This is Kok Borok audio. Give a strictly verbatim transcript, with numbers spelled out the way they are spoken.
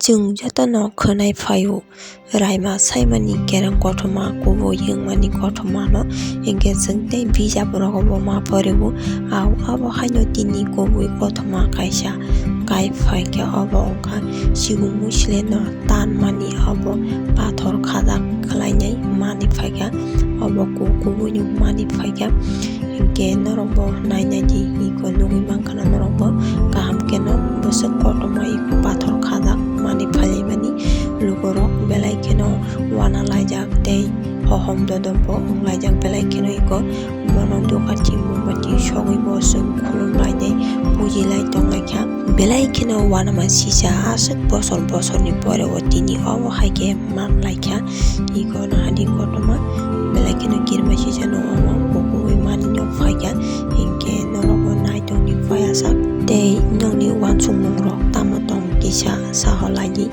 Chwng jotono khwnai phaio, raima saimani kereng kothoma, kubui wngmani kothomano, hinkhe chwng tei bijap rogo bo ma poribo. Au abo haino tini kubui kothoma kaisa kai phaikha, obo wngkha Sigung Musleno tanmani, obo pathor khajak khlainai manwi phaikha, obo ku-, kubuino manwi phaikha. Hinkhe norokbo nainai di, iko nugwi mankha norokbo kaham kheno bwswk kothoma iko pathor khajak manwi phailaimani. Lukurok belai kheno uana laijak tei hohom dodom bo wnglaijak, belai kheno iko bono dukarchi mombati sogwi bo chwng khulum lainai, puji lai tonglaikha. Belai kheno uanama sisa aswk bosor bosorni pore o tini obo hai khe man laikha. Iko nahadi kothoma belai kheno kirima sisa no omo kubuwi mani nok phaikha, hinkhe norokbo naitokni phayasak tei nokni uansukmungrok tamo tong kisa saho laidi.